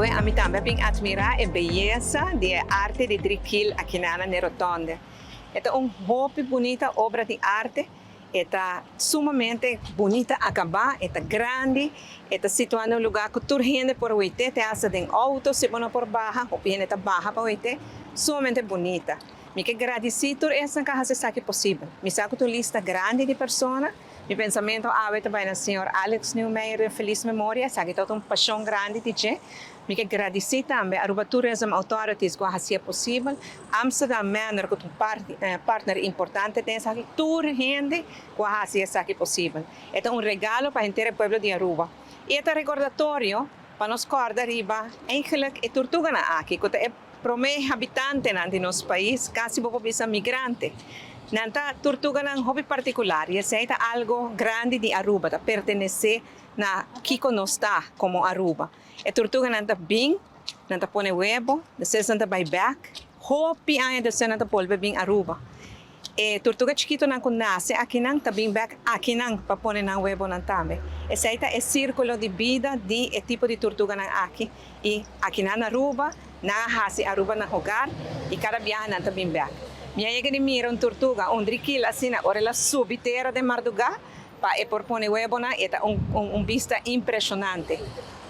Awe ami tambe a bin admira e beyesa di e arte di Drikiel aki na na Rotonde. E ta un hopi bunita obra di arte, e ta sumamente bunita acaba, e ta grandi, e ta situa na un lugar cu tur hende por wete, te hasta den auto, si bo no por baha, hopi hende ta baha pa wete, sumamente bunita. Mi ke gradici tur esnan cu a haci esaki posibel. Mi sa cu ta un lista grandi di persona. Mi pensamento awe ta bay na señor Alex Nieuwmeyer den feliz memoria, esaki ta un pasion grandi di dje. Mi ke gradici tambe Aruba Tourism Authorities cu a haci posibel, Amsterdam Manor cu ta un partner importante den esaki, tur hende cu a haci esaki posibel. E ta un regalo pa henter pueblo di Aruba. Y e ta recordatorio pa nos corda riba eigenlijk e tortuganan aki, cu ta e prome habitantenan di nos pais, casi bo por bisa migrante. Nan ta tortuganan hopi particular y esey ta algo grandi di Aruba, ta pertenece na kico nos ta como Aruba. E tortuganan ta bin, nan ta pone webo, despues nan ta bay back, hopi aña despues nan ta bolbe bin Aruba. E tortuga chikitonan cu nace akinan ta bin back akinan pa pone nan webonan tambe. Esey ta e circulo di bida di e tipo di tortuganan aki. Y akinan na Aruba, nan a haci Aruba nan hogar y cada biaha nan ta bin back. Mi a yega di mira un tortuga, un drikiel asina, ora el a subi tera den marduga, pa e por pone webonan, e ta un bista impresionante.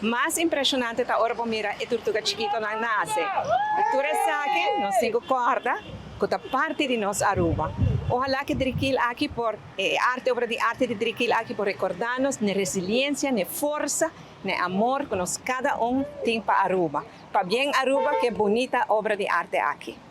Mas impresionante ta ora bo mira e tortuga chikitonan nace. Y tur esaki, nos tin cu corda, cu ta parti di nos Aruba. Ojalá cu drikiel aki por, e arte, obra di arte di drikiel aki por recorda nos ne resiliencia, ne forsa, ne amor cu nos cada un tin pa Aruba. Pabien, Aruba, cu bunita obra di arte aki.